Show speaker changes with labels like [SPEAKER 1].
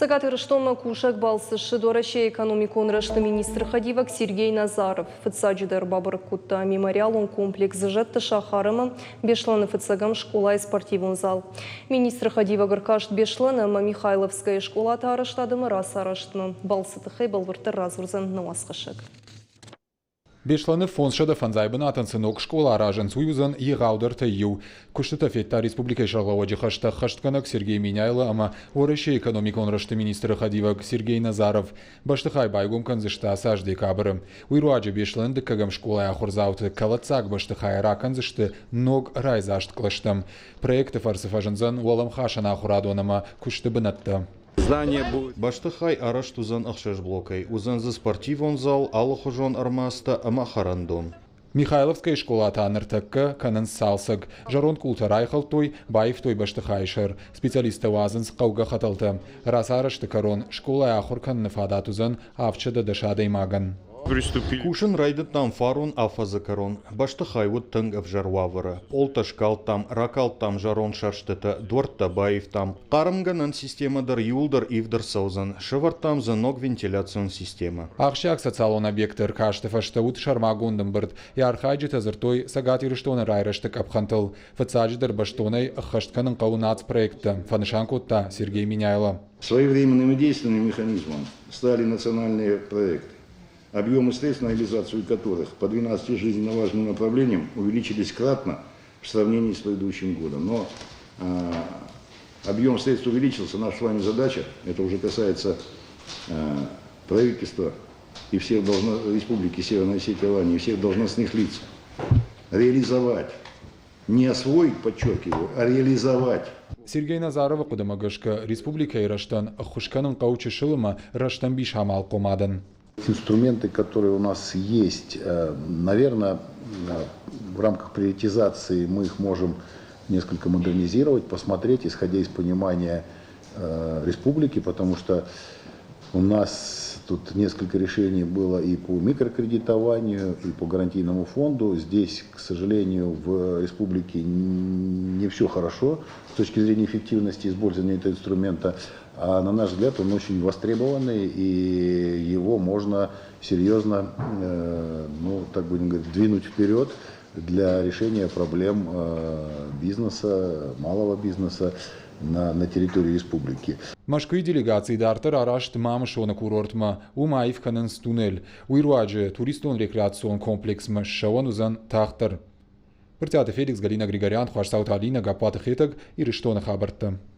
[SPEAKER 1] Цӕгат Ирыстонмӕ кусӕг балцы ссыд Уӕрӕсейы экономикон рӕзты министры хӕдивӕг Сергей Назаров. Фыццаджыдӕр бабӕрӕг кодта мемориалон комплекс Зӕдты сахар ӕмӕ Беслӕны фыццӕгӕм скъолайы спортивон зал. Министры хӕдивӕг ӕркаст Беслӕны ӕмӕ Михайловскӕйы скъолаты арӕзтад ӕмӕ рацарӕзтмӕ. Балцы тыххӕй бӕлвырддӕр радзурдзӕн нӕ уацхӕссӕг.
[SPEAKER 2] Беслӕны 505 бынатӕн цы ног скъола аразынц, уый уыдзӕн егъаудӕртӕй иу. Куыстытӕ федта республикӕйы сӕргълӕууӕджы хӕстӕ ӕххӕстгӕнӕг Сергей Меняйло ӕмӕ Уӕрӕсейы экономикон рӕзты министры хӕдивӕг Сергей Назаров. Бӕстыхай байгом кӕндзысты ацы аз декабры. Уый руаджы Беслӕны дыккӕгӕм скъолайы ахуырдзауты кӕлӕддзаг бӕстыхайӕ ракӕндзысты ног райдзаст кълӕстӕм. Проекты фӕрцы фӕзындзӕн уӕлӕмхасӕн ахуырадон ӕмӕ куысты бынӕттӕ.
[SPEAKER 3] Здание будет. Бӕстыхай арӕзт уыдзӕн ӕхсӕз блокӕй. Уыдзӕн дзы спортивон зал, алыхуызон ӕрмадзтӕ ӕмӕ хӕрӕндон.
[SPEAKER 2] Михайловскӕйы скъола та ныртӕккӕ кӕнынц цалцӕг. Зӕронд къултӕ райхӕлдтой, баивтой бӕстыхайы сӕр. Специалисттӕ уадзынц хъӕугӕ хӕтӕлтӕ. Рацарӕзты кӕрон скъолайы ахуыр кӕныны фадат уыдзӕн 710 адӕймагӕн.
[SPEAKER 3] Кусын райдыдтам фарон афӕдзы кӕрон. Бӕстыхай уыд тынг ӕвзӕр уавӕры. Пъолтӕ скалдтам, ракалдтам зӕронд сӕрстытӕ, дуӕрттӕ баивтам. Хъармгӕнӕн системӕ дӕр иууылдӕр ивд ӕрцӕудзӕн. Сӕвӕрдтам дзы ног вентиляцион системӕ.
[SPEAKER 2] Ахсджиаг социалон объекты ӕркасты фӕстӕ уыд сӕрмагонд ӕмбырд. Йӕ архайджытӕ дзырдтой Цӕгат Ирыстоны райрӕзты къӕпхӕнтыл. Фыццаджыдӕр бӕстонӕй ӕххӕст кӕнын хъӕуы нацпроекттӕ, фӕнысан кодта Сергей Меняйло.
[SPEAKER 4] Своевременным и действенным механизмом стали национальные проекты, объемы средств, на реализацию которых по 12 жизненно важным направлениям увеличились кратно в сравнении с предыдущим годом. Но объем средств увеличился, наша с вами задача, это уже касается правительства и всех должно, Республики Северная Осетия, Алания, и всех должностных лиц, реализовать, не освоить, подчеркиваю, а реализовать.
[SPEAKER 2] Сергей Назаровы хъуыдымӕ гӕсгӕ, республикӕйы рӕзтӕн ӕххуыс кӕнын хъӕуы чысыл ӕмӕ рӕстӕмбис амалхъомадӕн.
[SPEAKER 5] Инструменты, которые у нас есть, наверное, в рамках приоритизации мы их можем несколько модернизировать, посмотреть, исходя из понимания республики, потому что у нас тут несколько решений было и по микрокредитованию, и по гарантийному фонду. Здесь, к сожалению, в республике не все хорошо с точки зрения эффективности использования этого инструмента. А на наш взгляд, он очень востребованный, и его можно серьезно, ну, так будем говорить, двинуть вперед для решения проблем бизнеса, малого бизнеса на территории республики.
[SPEAKER 2] Мӕскуыйы делегаци дарддӕр араст Мамысоны курортмӕ. Уым аив кӕнынц туннель. Уый руаджы туристон-рекреацион комплексмӕ ссӕуӕн уыдзӕн тагъддӕр. Брытъиаты Феликс, Галина Григорян, Хуасдзауты Алинӕ, Гаппуаты Хетӕг, Ирыстоны хабӕрттӕ.